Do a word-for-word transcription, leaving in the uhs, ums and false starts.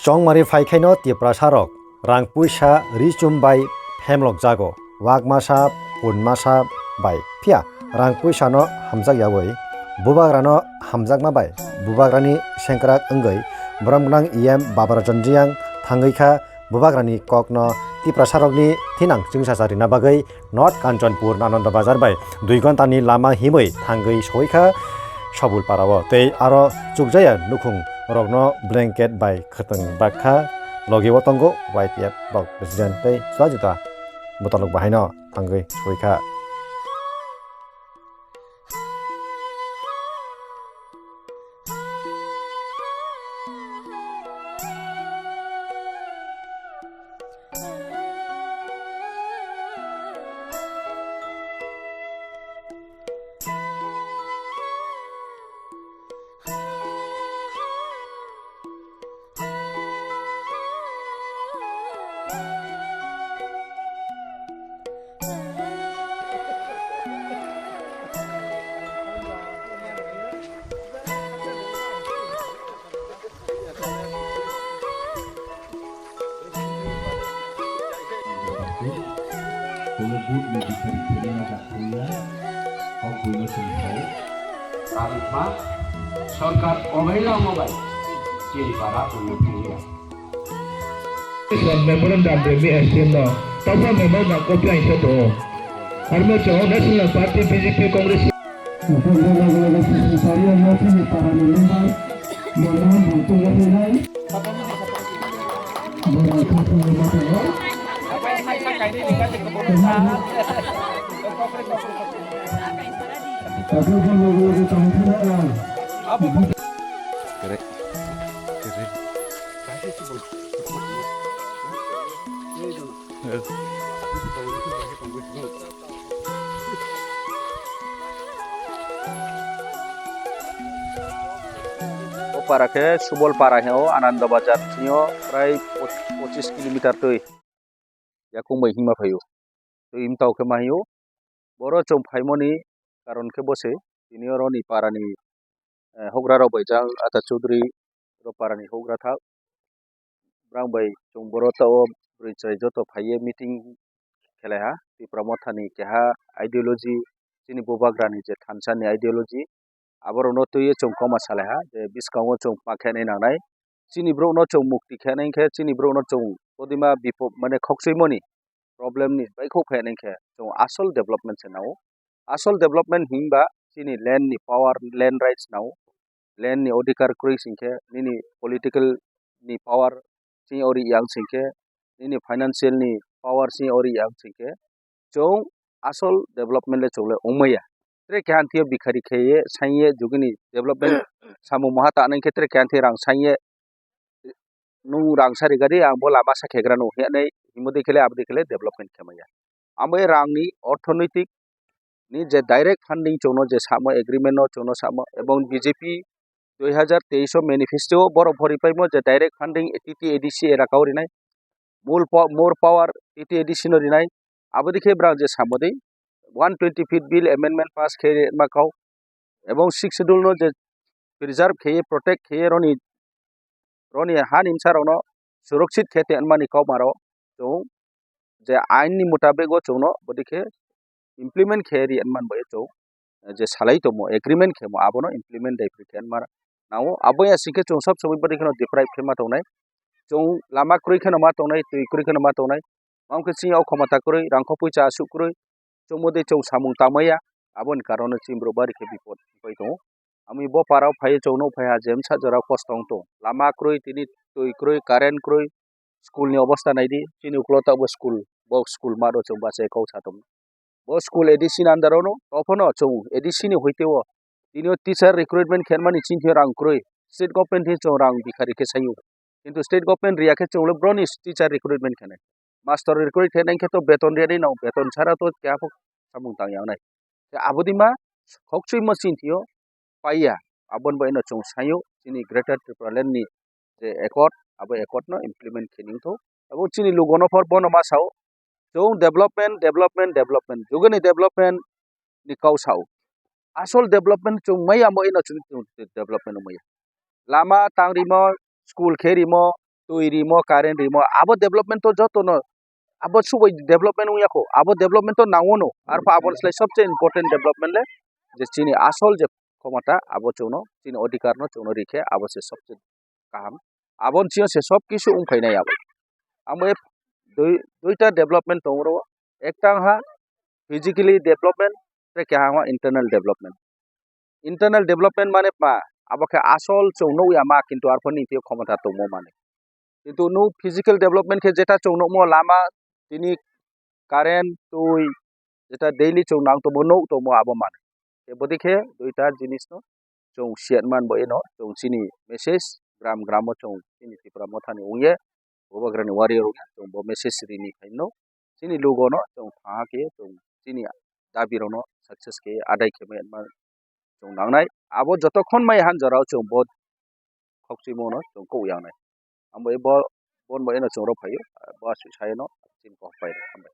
Chongmari phaikhaino Tiprasarok rang puisa ri chum bai phemlok jago, wakmasa punmasa bai. Phiya rang puisano hamjak yawi bubagrano hamjakma bai bubagrani sengkrak wngwi borom gwnang E M Babarajan Riyang thangwi kha bubagrani kokno Tiprasarokni thinang chwngsacha rina bagwi North Kanchanpur Ananda Bazar bai dui ghonta ni lama himwi thangwi soi kha Sabulpara o. Tei aro chukjaya nukhung rokno blanket bai khwtwng bak kha. Logi o tongo Y P F block president tei juda juda bwtalok bahaino thangwi soi kha. Sarikma sorkar obaila omo bai chini para tongo thangya. Memorandum rwmi S D M no, tabuk memorandum copy aisa tongo. Armo chao National Party B J P Congress. O para khe Subol para hino, Ananda Bazar sini o prai poch-, pochis kilometer twi yakung bai hima phaio. Twi imtao khe ma hino. Boro chwng phaimani karon khe bo se, tini oro ni para ni, eh, hougra rok bai jang Ata Chaudhary rok para ni hougra thak. Brang bai chwng boro tao bwrwi chwrai joto phaiye meeting khelai ha. Tipra Motha ni keha ideology, chini bubagra ni je thansa ni ideology, aborok no twiwi chwng koma salai ha je bwskango chwng pakhe nai nangnai. Chini borok no chwng mukti khe nai khe chini borok no chwng kodima bipok mane khokchwi mani problem ni bai khok phai nai khe chwng asol development se nao. Asol development himba chini land ni power, land rights nao. Land ni odhikar kwrwi sing khe nini political ni power chini ori yang sing khe, nini financial ni power chini ori yang sing khe, chwng asol development le chwng le wngmaya. Tre keha thio bikhari khe ye sain ye jugini development samung maha ta nang khe tre keha thio rang sain ye nung rang sari gari ang bo lama sa khegra no hwnwi himo de khele abo de khele development khe maya. Amo rang ni orthonoitik ni je direct funding chwngno je samo agreement no chwngno samo ebong B J P dui hazar teis o manifesto o borok phori paimo je direct funding T T A D C elaka o rinai, more po-, more power T T A D C no rinai, abo dikhe bwrang je samo di one twenty fifth bill amendment pass khe ma kau ebong sixth schedule no je preserve khe protect khe roni roni ha nimsa rokno surakshit khe tongmani kokma rok chwng je ain ni mutabik o chwngno bwdikhe implement khe ri manbai chwng je salai tongmo agreement khemo abono implement dai phri khe ma nango. Abo ya singkhe chwng sob somoi bwdikhe no deprive khe ma tongnai, chwng lama kwrwi kheno ma tongnai, twi kwrwi kheno ma tongnai, mamkhe chini o khomota kwrwi, rangkho puisa aswk kwrwi, chwngmo de chwng samung tangmaya, aboni karono chini borok bari khe bipot wngpai tongo. Ami bo para o phai chwng nuk phai ha je msa jora kosto wng tong. Lama kwrwi, tini twi kwrwi, current kwrwi, school ni obosta nai di, chini ukulo tabuk school, bo school mat o chwng bachai kok sa tong. Bo school A D C ni under o no, tophono chwng A D C ni hoite o, tini o teacher recruitment khe mani chini rang kwrwi, state government ni chwng rang bikhari khe sayo. Kintu state government riya khe chwng le broni teacher recruitment khe nai. Master recruit khe nai khe to beton riya di no, beton sara to keha pho samung tang yang nai. Khe abo di ma khokchwi ma chini thio paiya. Aboni bai no chwng sayo chini Greater Tripura Land ni je accord, abo accord no implement khe ning tho. Abo chini lugo no phor bono ma sao, chwng development, development, development, jugani development ni kau sao. Asol development chwng maya mo ino chwng development maya. Lama tang rimo, school khe rimo, twi rimo, current rimo, abo development to joto no, abo suboi development wngya kho, abo development to nango no, arpha aboni slai sobse important development le je chini asol je khomota abo chwngno, chini odhikar no chwngno rikhe abo se sobse kaham. Aboni siyang se sob kisu wngphainai abo. Amo e dui, duita development tongo oro. Ekta wngkha physically development, tei keha wngkha internal development. Internal development mane ma, abo khe asol chwng nukya ma, kintu arpho nini thwiyo khomota tongmo mane. Kintu nuk physical development khe jeta chwng nukmo lama, tini current, twi, jeta daily chwng nang tongmo, nuk tongmo abo mane. Tei bodi khe duita jinis no chwng siyan man bo eno chwng chini message gram gram o chwng chini Tipra Motha ni wngye Bubagra ni warrior wngye chwng bo message rini khaino chini lugo no chwng thaha khe chwng chini dabi rok no success khe adai khe man chwng nangnai abo jotokhon mai han jora o chwng bo khokchimo no chwng kok yangnai amo bo bon bo eno chwng rok phaio bo aswk sai no chini kok pai rok.